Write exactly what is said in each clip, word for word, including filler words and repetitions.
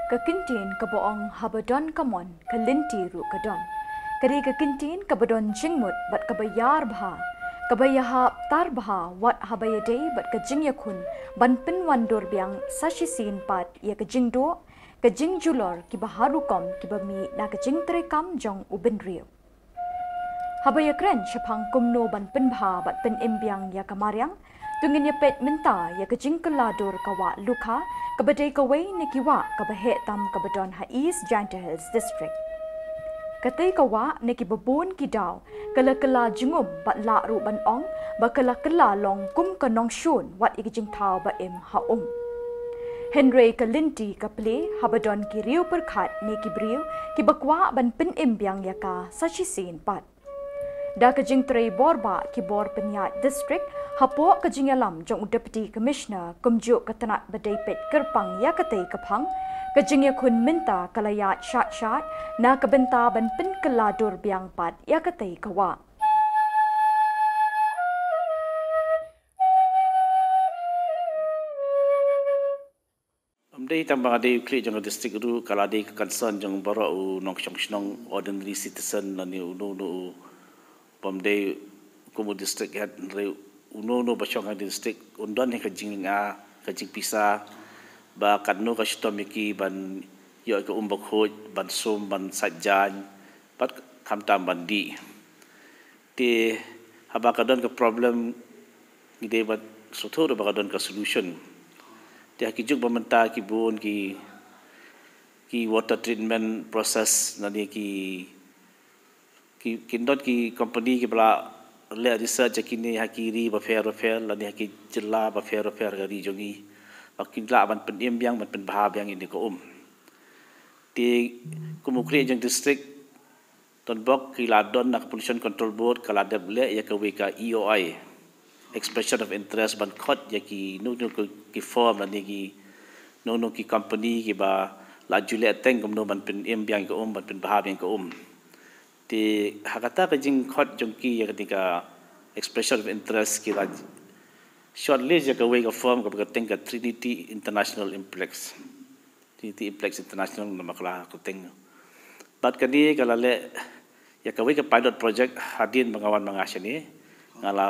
Ka kyntien kaba ong haba don ka mon, ka lynti ruh ka don. Ka dei ka kyntien kaba don jingmut bad kaba ïar bha, kaba ïahap tar bha wat haba ïadei bad ka jingïakhun ban pynwandur biang sa shisien pat ïa ka jingduh, ka jingjulor kiba ha rukom kiba mih na ka jingtreikam jong u bynriew. Haba ïakren shaphang kumno ban pynbha bad pynim biang ïa ka mariang, to ngin ïa peit mynta ïa ka jingkylla dur ka wah Lukha, kaba dei kawei na ki wah kaba heh tam kaba don ha East Jaintia Hills District. Katei ka wah na kiba bun ki daw ka la kylla jingum bad lah ruh ban ong ba ka la kylla long kum ka nongshun wat ïa ka jingthaw ba im ha um. Hynrei ka lynti ka plie haba don ki riew pyrkhat ne ki briew kiba kwah ban pynim biang ïa ka sa shisien pat. Da ka jingtrei bor bah ki bor pynïaid district, hapoh ka jingïalam jong u Deputy Commissioner kumjuh ka tnat ba dei peit kyrpang ïa katei ka phang, ka jingïakhun mynta ka la ïaid shah shah na ka bynta ban pynkylla dur biang pat ïa katei ka wah. Ym dei tang ba nga dei u khlieh jong ka district ruh, ka la dei ka concern jong baroh u nongshong shnong, ordinary citizen, lane uno uno u bym dei kum u district head, hynrei uno uno ba shong ha district un don hi ka jingïa, ka jingpisa ba katno ka shitom ïa ki ban ïoh ïa ka um bakhuid, ban sum, ban sait jaiñ bad khamtam ban dih. Te haba ka don ka problem, ngi dei ban sngewthuh ruh ba ka don ka solution. Te ha ki juk ba mynta ki bun ki, ki water treatment process, lane ki, ki, ki don ki company kiba la leh research ïa kine ha ki ri bapher bapher lane ha ki jylla bapher bapher ka ri jong ngi, ba kin lah ban pynim biang, ban pynbha biang ïa kane ka um. Te kum u khlieh jong district, donbok ki la don na ka Pollution Control Board ka la dep leh ïa kawei ka E O I, expression of interest, ban khot ïa kino kino ki firm lane kino kino ki company kiba la ju leh teng kumno ban pynim biang ka um, ban pynbha biang ka um. Te ha kata ka jingkhot jong ki ïa kane ka expression of interest, ki la shortlist ïa kawei ka firm kaba kyrteng ka Trinity International Implex. Trinity Implex International namar ka la kyrteng. Bad kane ka la leh ïa kawei ka pilot project. Hadien ba nga wan ma nga shane, nga la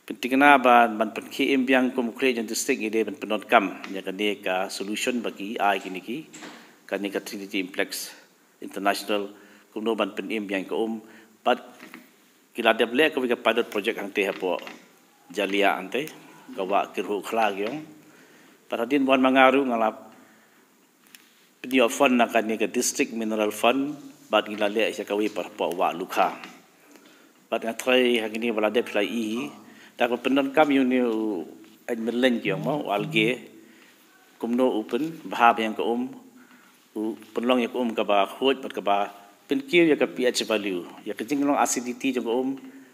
pynthikna ba ban pynkhie im biang kum u khlieh jong district, ngi dei ban pyndonkam ïa kane ka solution ba ki ai kine ki, kane ka Trinity Implex International, kumno ban pynim biang ka um. Bad ki la dep leh kawei ka pilot project hangtei hapoh Jalia hangtei, ka wah Kyrhuh Khla ki ong. Bad hadien ba wan ma nga ruh nga la pynïoh fund na kane ka District Mineral Fund, bad ngi la leh ïa kawei pat hapoh wah Lukha. Bad nga tharai ha kine ba la dep phi la ïohi, da kaba pyndonkam ïa une u eit mylleiñ ki ong mo, u algae, kumno u pynbha biang ka um, u pynlong ïa ka um kaba khuid bad kaba pynkiew ïa ka pH value, ïa ka jinglong acidity jong ka um,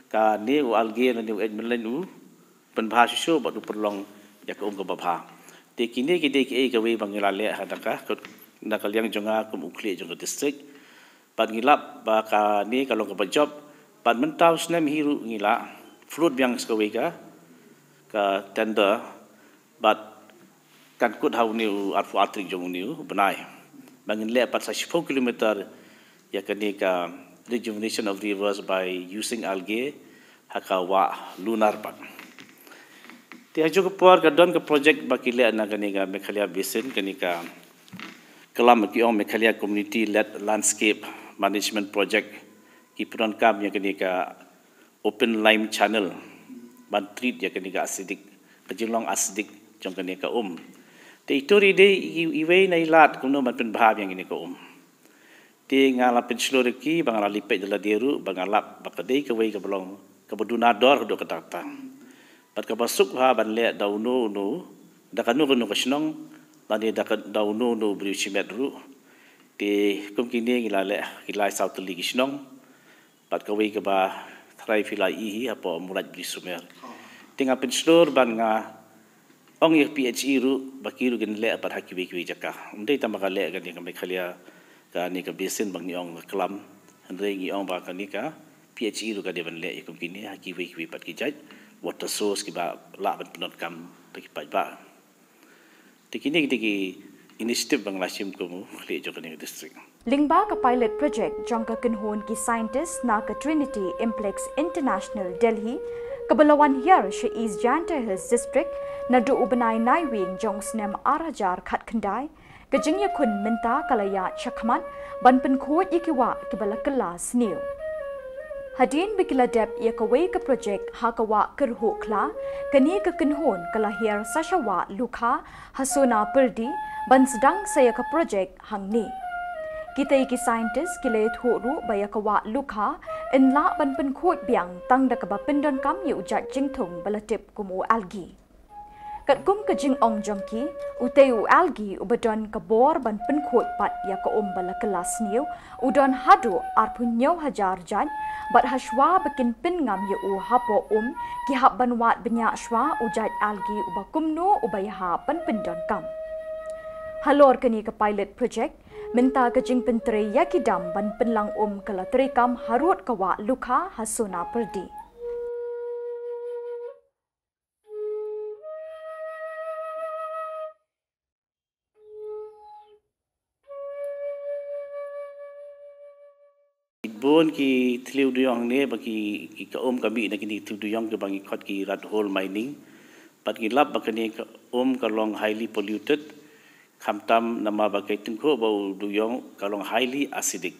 kane u algae lane u eit mylleiñ u pynbha shuh shuh bad u pynlong ïa ka um kaba bha. Te kine ki dei kiei kawei ba ngi la leh ha na ka, na ka liang jong nga kum u khlieh jong ka district. Bad ngi lap ba kane ka long kaba jop, bad mynta u snem hi ruh ngi la float biang sa kawei ka, ka tender, bad kan kut ha une u arphew ar tarik jong une u bnai, ba ngin leh pat sa shiphew kilometer ïa kane ka rejuvenation of rivers by using algae ha ka wah Lunar pat. Te ha juh ka por ka don ka project ba ki leh na kane ka Meghalaya Basin, kane ka klam ki ong Meghalaya Community Led Landscape Management Project, ki pyndonkam ïa kane ka open lime channel ban treat ïa kane ka acidic, ka jinglong acidic jong kane ka um. Te ito i dei i, iwei na i lad kumno ban pynbha biang kane ka um. Te nga la pynshlur ïa ki ba nga la leit peit da lade ruh, ba nga lap ba ka dei kawei kaba long kaba duna dor haduh katta katta. Bad kaba suk bha ban leh da uno uno, da kano kano ka shnong, lane da ka, da uno uno u briew shimet ruh. Te kum kine ngi la leh, ki lai saw tylli ki shnong. Bad kawei kaba tharai phi la ïohi hapoh Mulaj Bri Sumer. Te nga pynshlur bad nga ong ïa P H E ruh ba ki ruh kin leh bad ha kiwei kiwei jaka. Ym dei tang ba ka leh kane ka Meghalaya, kane ka basin ba ngi ong ka klam, hynrei ngi ong ba kane ka P H E ruh ka dei ban leh ïa kum kine ha kiwei kiwei pat ki jait water source kiba lah ban pyndonkam da ki paidbah. Te kine ki dei ki initiative ba nga la shim kum u khlieh jong kane ka district. Lyngba ka pilot project jong ka kynhun ki scientist na ka Trinity Implex International Delhi, kaba la wan hiar sha East Jaintia Hills District naduh u bnai Naiwieng jong u snem ar hajar khatkhyndai, ka jingïakhun mynta ka la ïaid shakhmat ban pynkhuid ïa ki wah kiba la kylla sniew. Hadien ba ki la dep ïa kawei ka project ha ka wah Kyrhuh Khla, kane ka kynhun ka la hiar sa sha wah Lukha ha Sonapyrdi ban sdang sa ïa ka project hangne. Kitei ki scientist ki la ïathuh ruh ba ïa ka wah Lukha yn lah ban pynkhuid biang tang da kaba pyndonkam ïa u jait jingthung ba la tip kum u algae. Katkum ka jingong jong ki, utei u algae uba don ka bor ban pynkhuid pat ïa ka um ba la kylla sniew, u don haduh arphew hynñiew hajar jait, bad hashwa ba kin pynngam ïa u hapoh um, ki hap ban wad bniah shwa u jait algae uba kumno uba ïahap ban pyndonkam. Halor kane ka pilot project, mynta ka jingpyntrei ïa ki dam ban pynlang um ka la treikam harud ka wah Lukha ha Sonapyrdi. Bun ki thliew duyong hangne ba ki, ki ka um ka mih na kine ki thliew duyong kiba ngi khot ki rat hole mining. Bad ngi lap ba kane ka um ka long highly polluted. Khamtam namar ba ka tyngkhuh ba u duyong ka long highly acidic.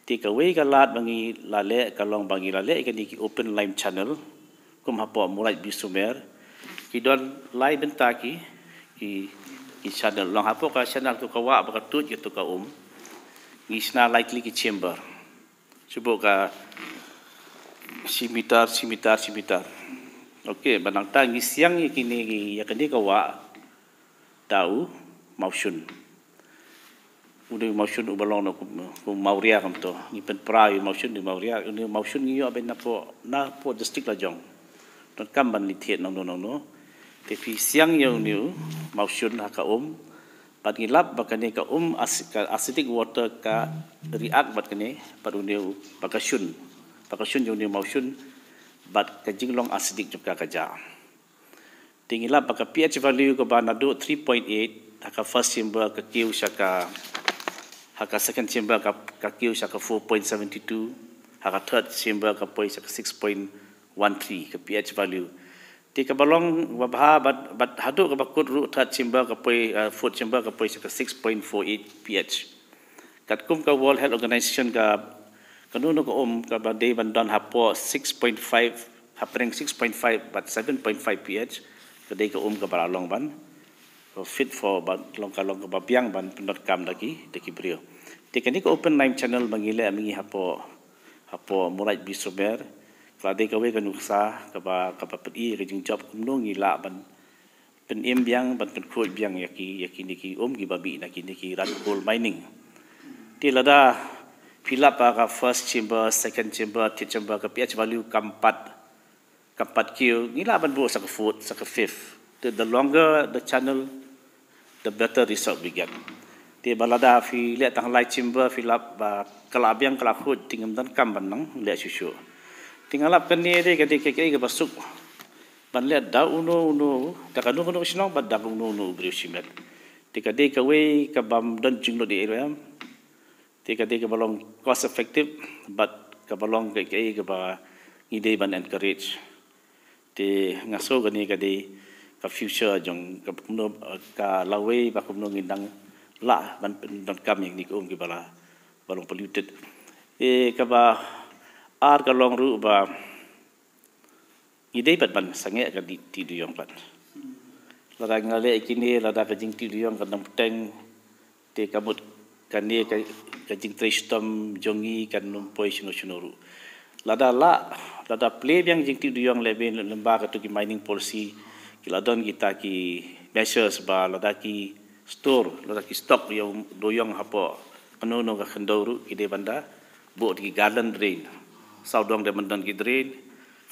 Te kawei ka lad ba ngi la leh ka long ba ngi la leh kane ki open lime channel. Kum hapoh Muraid Bisumer. Ki don lai bynta ki, ki, ki channel. Long hapoh ka channel tu ka wah ba ka tuid ïa tu ka um. Ngi shna lai tylli ki chamber. Shu buh ka shi meter, shi meter, shi meter. Okey, ba nangta ngi siang ïa kine, ïa kane ka wah da u mawshun. U dei u mawshun uba long na kum, kum mawria kumto. Ngi pynpra ïa u mawshun, u dei mawria, u dei u mawshun ngi ïoh ban napoh, napoh district la jong. Donkam ban leit thied nangno nangno. Te phi siang ïa u dei u mawshun ha ka um. Bad ngi lap ba kane ka um ac-, ka acidic water ka react bad kane, bad u dei u ba ka shun. Ba ka shun ïa u dei u mawshun. Bad ka jinglong acidic jong ka ka jah. Te ngi lap ba ka pH value kaba naduh three point eight, ha ka first chamber ka kiew sha ka, ha ka second chamber ka, ka kiew sha ka four point seven two, ha ka third chamber ka poi sha ka six point one three, ka pH value. Te kaba long ba bha bad, bad haduh kaba kut ruh third chamber ka poi, uh, fourth chamber ka poi sha ka six point four eight pH. Katkum ka World Health Organization ka, kano kano ka um kaba dei ban don hapoh six point five, hapdeng six point five bad seven point five pH, ka dei ka um kaba la long ban fit for, ban long, ka long kaba biang ban pyndonkam da ki, da ki briew. Te kane ka open lime channel ba ngi leh mynne hapoh, hapoh Muraid Bisumer, ka la dei kawei ka nuksa kaba, kaba pyni ka jingjop kumno ngi lah ban pynim biang, ban pynkhuid biang ïa ki, ïa kine ki um kiba mih na kine ki rat hole mining. Te lada phi lap ba ka first chamber, second chamber, third chamber, ka pH value kam pat, kam pat kiew, ngi lah ban buh sha ka fourth, sha ka fifth. Te the longer the channel, the better result we get. Te ba lada phi leh tang lai chamber, phi lap ba ka la biang, ka la khuid, te ngim donkam ban nang leh shuh shuh. Te nga lap kane dei ka dei kaei kaei kaba suk ban leh da uno uno, da kano kano ka shnong bad da uno uno u briew shimet. Te ka dei kawei kabym don jinglut ïa i ruh em. Te ka dei kaba long cost effective bad kaba long kaei kaei kaba ngi dei ban encourage. Te nga sngew kane ka dei ka future jong ka, kumno, ka lawei ba kumno ngin nang lah ban pyndonkam ïa kine ki um kiba la, ba long polluted. Te kaba ar ka long ruh ba ngi dei pat ban sangeh ka dei tih duyong pat. Lada ngi la leh kine, lada ka jingtih duyong kan ym bteng, te ka mut kane ka, ka jingtrei shitom jong ngi kan ym poi shano shano ruh. Lada lah, lada plie biang jingtih duyong lehbeiñ lyngba katu ki mining policy, ki la don kita ki measures ba lada ki store, lada ki stock ïa u duyong hapoh kano kano ka khyndew ruh ki dei ban da buh da ki garland drain. Sawdong dei ban don ki drain.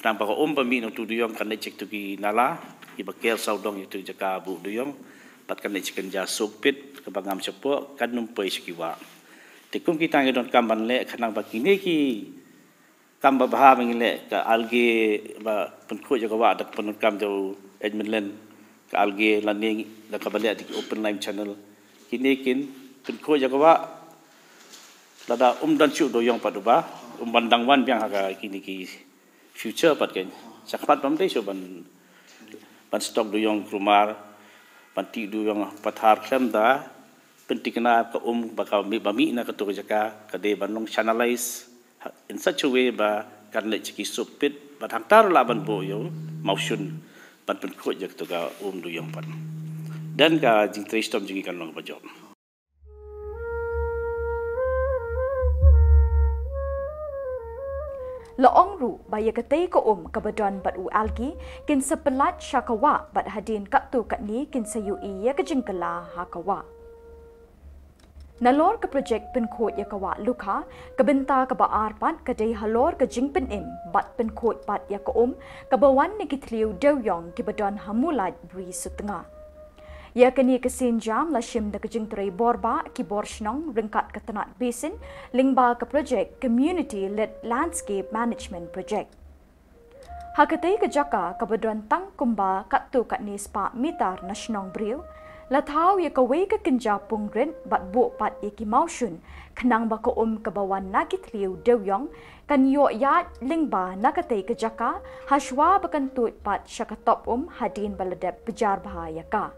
Khnang ba ka um ba mih na utu u duyong kan leit sha kitu ki nala kiba ker sawdong ïa utu jaka buh duyong. Bad kan leit sha kynja soak pit kaba ngam shapoh, kan ym poi sha ki wah. Te kum kita ngi donkam ban leh khnang ba kine ki kam ba bha ba ngi leh, ka algae ba pynkhuid ïa ka wah da ka pyndonkam da u Edmund Land, ka algae lane da kaba leh da ki open lime channel, Kine kin pynkhuid ïa ka wah lada um don shuh dewïong pat uba um ban dang wan biang ha ka kine ki future pat kin. Shakhmat bym dei shuh ban ban stock dewïong kulmar, ban tih dewïong pathar khlem da pynthikna ka um ba ka mih, ba mih na katu ka jaka, ka dei ban long channelize ha, in such a way ba kan leit sha ki suk pit, ba hangta ruh lah ban buh ïa u mawshun ban pynkhuid ïa katu ka um dewïong pat. Don ka jingtrei shitom jong ngi kan long kaba jop. La ong ruh ba ïa katei ka um kaba don bad u algae kin sa pyllait sha ka wah bad hadien katto katne kin sa ïohi ïa ka jingkylla ha ka wah. Nalor ka projek pynkhuid ïa ka wah Lukha, ka bynta kaba ar pat ka dei halor ka jingpynim bad pynkhuid pat ïa ka um kaba wan na ki thliew dewïong kiba don ha Mulait Bri Sutnga. Ïa kane ka sienjam la shim da ka jingtrei borbah ki bor shnong ryngkat ka tnat basin lyngba ka projek Community Led Landscape Management Project. Ha katei ka jaka kaba don tang kumba katto katne spah mitar na shnong briew, la thaw ïa kawei ka kynja pung rit bad buh pat ïa ki mawshun khnang ba ka um kaba wan na ki thliew dewïong kan ïoh ïaid lyngba na katei ka jaka hashwa ba kan tuid pat sha ka top um hadien ba la dep pjar bha ïa ka.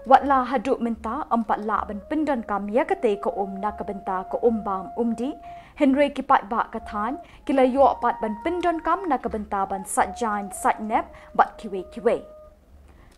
Watla haduh mynta ym pat lah ban pyndonkam ïa katei ka um na ka bynta ka um bam um dih, hynrei ki paidbah ka thaiñ ki la ïoh pat ban pyndonkam na ka bynta ban sait jaiñ sait nep bad kiwei kiwei.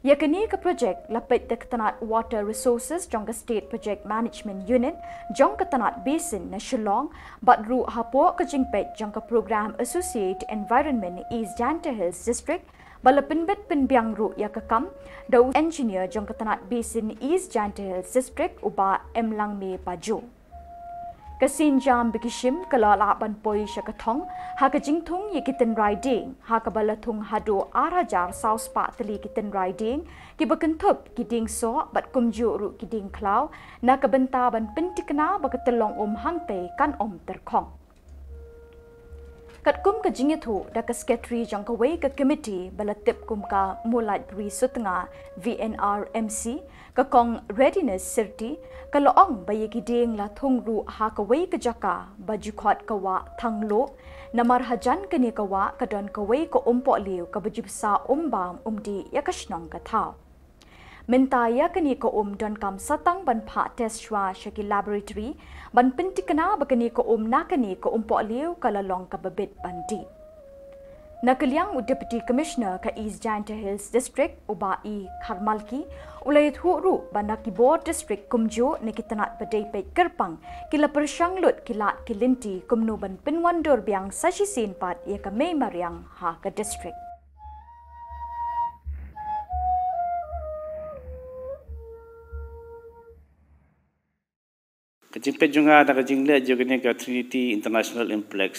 Ïa kane ka projek la peit da ka tnat Water Resources jong ka State Project Management Unit jong ka tnat Basin na Shillong bad ruh hapoh ka jingpeit jong ka Programme Associate Environment East Jaintia Hills District ba la pynbit pynbiang ruh ïa ka kam da u Engineer jong ka tnat Basin East Jaintia Hills District u Bah M Langme Pajo. Ka sienjam ba ki shim ka la lah ban poi sha ka thong ha ka jingthung ïa ki tynrai dieng ha kaba la thung haduh ar hajar saw spah tylli ki tynrai dieng kiba kynthup ki dieng soh bad kumjuh ruh ki dieng khlaw na ka bynta ban pynthikna ba ka tyllong um hangtei kan ym tyrkhong. Katkum ka jingïathuh da ka Secretary jong kawei ka Committee ba la tip kum ka Mulait Bri Sutnga VNRMC, ka Kong Readiness Sirti, ka la ong ba ïa ki dieng la thung ruh ha kawei ka jaka ba ju khot ka wah Thangluh, namar hajan kane ka wah ka don kawei ka um pohliew kaba ju bsa um bam um dih ïa ka shnong ka thaw. Mynta ïa kane ka um donkam satang ban phah test shuwa sha ki laboratory ban pynthikna ba kane ka um na kane ka um pohliew ka la long kaba bit ban dih. Na ka liang u Deputy Commissioner ka East Jaintia Hills District u Bah E Kharmalki u la ïathuh ruh ba na ki bor district kumjuh na ki tnat ba dei peit kyrpang ki la pyrshang lut ki lad ki lynti kumno ban pynwandur biang sa shisien pat ïa ka mei mariang ha ka district. Ka jingpeit jong nga da ka jingleh jong kane ka Trinity International Inplex,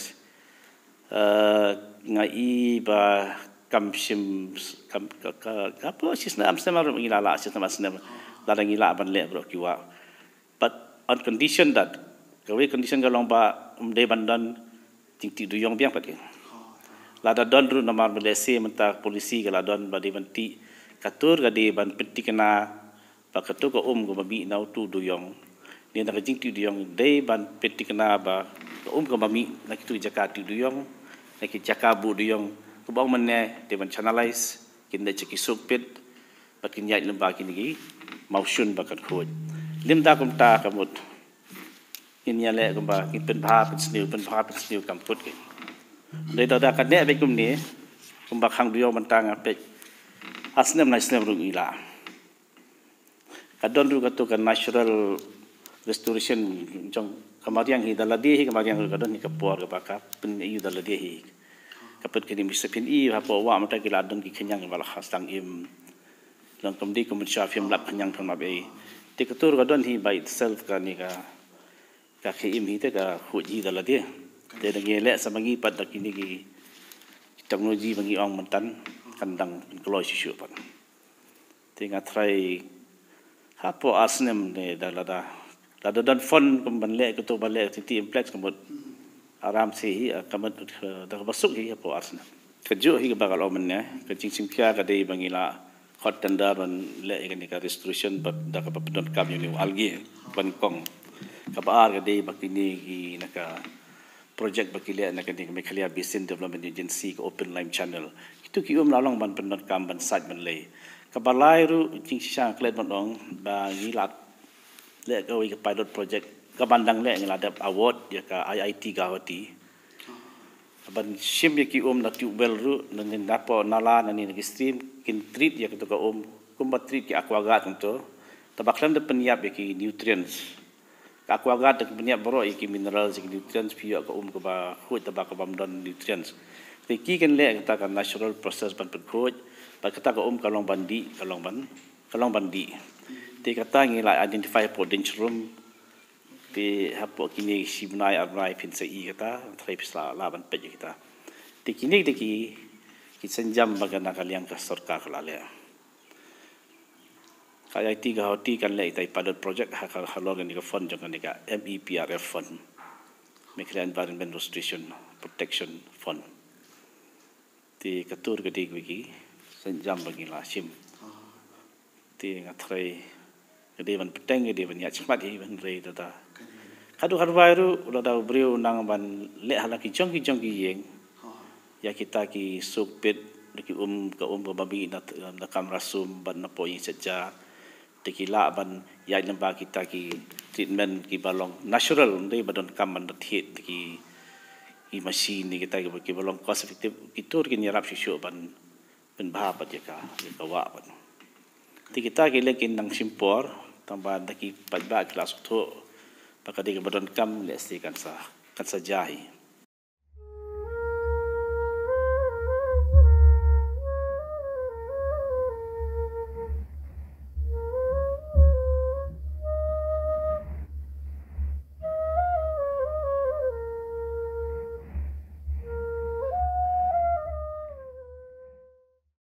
eh, nga i ba kam shym, kam, ka, ka, ka hapoh shisnem ar snem ruh ngi la lah, shisnem ar snem lada ngi lah ban leh baroh ki wah. But on condition that, kawei condition ka long ba ym dei ban don jingtih dewïong biang pat ki. Lada don ruh namar ba lehse mynta policy ka la don ba dei ban tih, ka tur ka dei ban pynthikna ba katu ka um kaba mih na utu u dewïong ne na ka jingtih dewïong dei ban pynthikna ba ka um kaba mih na kitu ki jaka tih dewïong, na ki jaka buh dewïong, kaba ong mynne dei ban channelize, kin leit sha ki suk pit bad kin ïaid lyngba kine ki mawshun ba kan khuid. Lymda kumta ka mut ngin ïaleh kumba ngin pynbha pynsniew, pynbha pynsniew kam kut ki. Dei da ka neh beit kumne kumba khang dewïong mynta nga peit ar snem lai snem ruh ngi lah. Ka don ruh katu ka natural restoration jong ka mariang hi, da lade hi ka mariang ruh ka don hi ka por kaba ka pyn-i da lade hi. Ka pynkhih im, sa pyn-i hapoh wah mynta ki la don ki khñiang ba la khas tang im. Long kumdei kum mynshuwa phim lap khñiang phin map ei. Te katu ruh ka don hi by itself kane ka, ka khie im hi te ka khuid hi da lade. Te da ngi leh sa ba ngi pat da kine ki technology ba ngi ong mynta kan dang pynkloi shuh shuh pat. Te nga tharai hapoh ar snem ne da lada, lada don fund kum ban leh katu, ban leh Trinity Inplex ka mut aram se hi, ka mut, eh, da kaba suk hi hapoh ar snem. Kajuh hi kaba ka la ong mynne, ka jingshim khia ka dei ba ngi lah Khot tender ban leh ïa kane ka restoration bad da kaba pyndonkam ïa une u algae ba nyngkong. Kaba ar ka dei ba kine ki na ka project ba ki leh na kane ka Meghalaya Basin Development Agency ka Open Lime Channel. Kitu ki um la long ban pyndonkam ban sait ban lei. Kaba lai ruh jingshisha nga klet ban ong ba ngi la leh kawei ka pilot project, kaban dang leh ngi la dep award ïa ka I I T Guwahati. Ban shim ïa ki um na tubewell ruh, na, na, napoh nala, na ne na ki stream, kin treat ïa kito ka um kumba treat ki aquaguard kumto. Tangba khlem da pynïap ïa ki nutrients. Ka aquaguard da ka pynïap baroh ïa ki minerals, ïa ki nutrients, phi ïoh ka um kaba khuid, tangba kabym don nutrients. Te ki kan leh kata ka natural process ban pynkhuid, bad kata ka um ka long ban dih, ka long ban, ka long ban dih. Te kata ngi la identify hapoh Dienchrum, te hapoh kine shi bnai ar bnai phin sa ïohi kata, trai phi sa lah ban peit ïa kita. Te kine te ki, ki sienjam ba ka na ka liang ka sorkar ka la leh. Ka I I T Guwahati kan leh ita i pilot project ha ka halor kane ka fund jong kane ka M E P R F fund. Meghalaya Environment Restoration Protection Fund. Te ka tur ka dei kawei ki sienjam ba ngi la shim. Te nga trai ka dei ban bteng, ka dei ban ïa chmat hi ban rei da da. Ka dei. Ka dei ka dei ruh lada u briew nang ban leh hala ki jong ki jong ki ïing. Ïa kita ki suk pit, da ki um, ka um ka babi na, na kamra sum, ban na poi sha ja. Te ki lah ban ïa lem ba kita ki treatment kiba long natural, ndei ba donkam ban da thied da ki, ki machine ne kita kiba, kiba long cost effective, ki tur kin ïarap shuh shuh ban pynbha bad ïa ka, ïa ka wah bad. Te kita ki leh kin nang shim por, tangba da ki paidbah ki la sngewthuh ba ka dei kaba donkam, lehse kan sa, kan sa jia hi.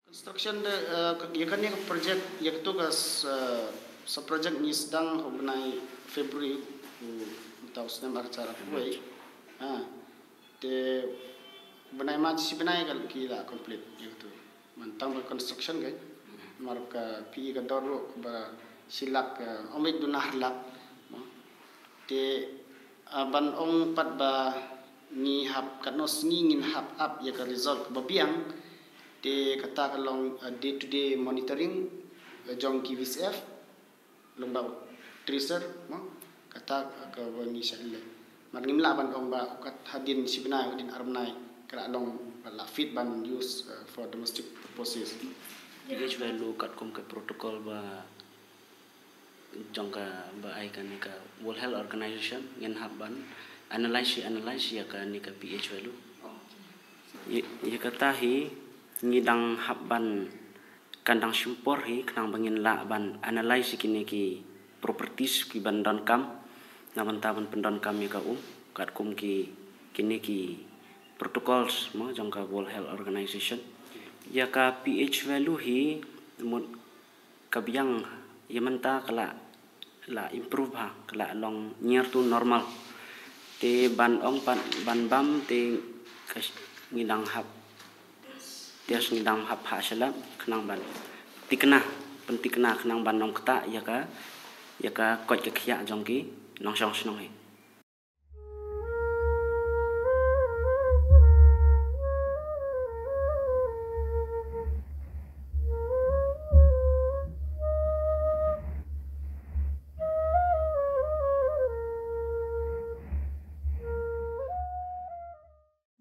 Construction de, eh, ka, ïa kane ka project, ïa katu ka s-, eh, sa project ngi sdang ha u bnai February, u, mynta u snem ar hajar arphew wei. Ha. Te bnai March shi bnai ka ki la complete ïa katu. Man tang ba construction ka. Mar ka phi ka dor ruh ba shi lak, eh, ym wei duna ar lak. Te, ah, ban ong pat ba ngi hap katno sngi ngin hap ap ïa ka result ba biang. Te kata ka long, ah, day to day monitoring, ah, jong ki V C F, long ba tracer, mo, kata ka ba ngi shah leh. Mar ngim lah ban ong ba kat hadien shi bnai, hadien ar bnai, ka la long, ka la fit ban use, ah, for domestic purposes. P H value katkum ka protocol ba jong ka ba ai kane ka World Health Organization ngin hap ban analyze, analyze ïa kane ka P H value. Ïa, ïa kata hi ngi dang hap ban, kan dang shim por hi khnang ba ngin lah ban analyze ïa kine ki properties kiban donkam na bynta ban pyndonkam ïa ka um katkum ki, kine ki protocols mo jong ka World Health Organization. Ïa ka P H value hi mut ka biang ïa mynta ka la, la improve ha, ka la long near to normal. Te ban ong pat ban bam te ka sh-, ngi dang hap, te ngi dang hap ha shalap khnang ban tikna, pyntikna khnang ban ong kata ïa ka, ïa ka koit ka khiah jong ki nongshong shnong hi.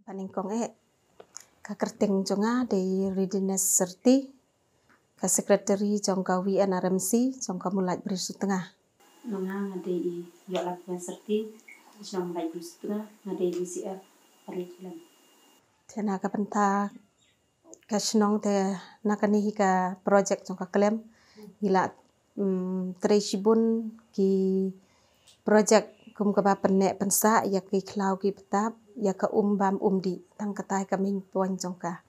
Ba nyngkong eh, ka kyrteng jong nga dei Readiness Syrti, ka secretary jong ka V N R M C jong ka Mulaj Bri Sutnga. Nga nga dei i Yohlap Wan Syrti, shnong Mulaj Bri Sutnga, nga dei V C F Pari Kilan. Te na ka bynta ka shnong te na kane hi ka project jong ka khlem ngi la, mm, trei shibun ki project kum kaba pynneh pynsah ïa ki khlaw ki btap, ïa ka um bam um dih, tang kata hi ka main point jong ka.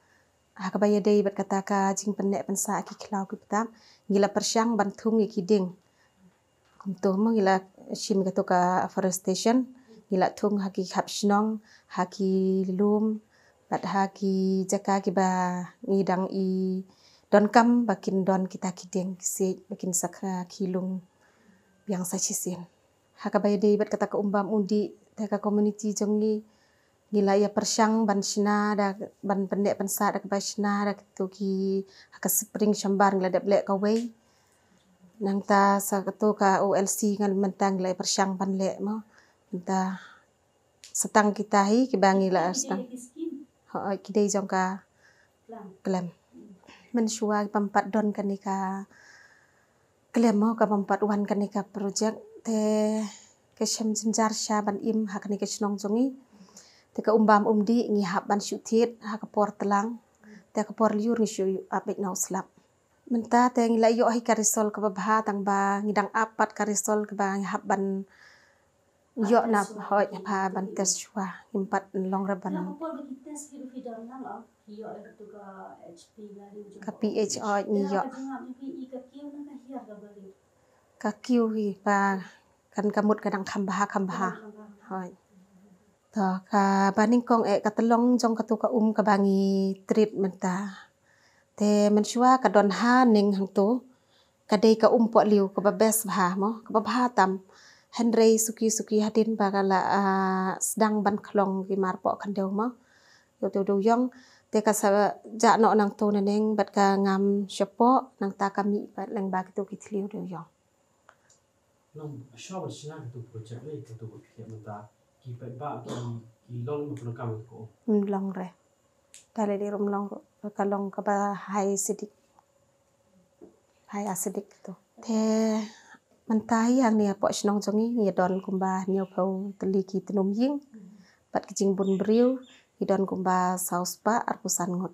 Ha kaba ïadei bad kata ka jingpynneh pynsah ki khlaw ki btap, ngi la pyrshang ban thung ïa ki dieng. Kumto mo ngi la shim kato ka afforestation, ngi la thung ha ki khap shnong, ha ki lum, bad ha ki jaka kiba ngi dang i donkam ba kin don kita ki dieng ki siej ba kin sa kha ki lung biang sa shisien. Ha kaba ïadei bad kata ka um bam um dih, te ka community jong ngi, ngi la ïa pyrshang ban shna da, ban pynneh pynsah da kaba shna da kito ki, ha ka spring shambar ngi la dep leh kawei. Nangta sa kato ka O L C ngan mynta ngi la ïa pyrshang ban leh mo. Mynta sa tang kita hi kiba ngi la sdang. Hooid, ki dei jong ka klem. Mynshuwa ki bym pat don kane ka klem mo, ka bym pat wan kane ka project, te ka shem jynjar sha ban im ha kane ka shnong jong ngi. Te ka um bam um dih ngi hap ban shu thied ha ka por tlang, te ka por lyiur ngi shu ap beit na u slap. Mynta te ngi la ïoh hi ka result kaba bha, tang ba ngi dang ap pat ka result kaba ngi hap ban ïoh na, hooid, bha ban test shuwa. Ngim pat long re ban. Ka P H, hooid, ngi ïoh. Ka kiew hi ba kan ka mut ka dang kham bha, kham bha. Hooid. To, kaba nyngkong eh ka tyllong jong kato ka um kaba ngi treat mynta. Te mynshuwa ka don ha ning hangto, ka dei ka um pohliew kaba best bha mo, kaba bha tam. Hynrei suki suki hadien ba ka la, ah, sdang ban khlong ki mar poh khyndew mo, ïoh te u dewïong, te ka sa jah noh nangto naneng bad ka ngam shapoh, nangta ka mih pat lyngba kito ki thliew dewïong. Nang shuwa ban shna kato project ne, kato ka khlieh mynta, ki paidbah ki, ki long ne pyndonkam kato ka um? Ym long re. Te lei lei ruh ym long ruh, ka long kaba high acidic. High acidic to. Te mynta hi hangne hapoh shnong jong ngi ngi don kumba hynñiewphew tylli ki tnum ïing. Bad ki jingbun briew ngi don kumba saw spah arphew san ngut.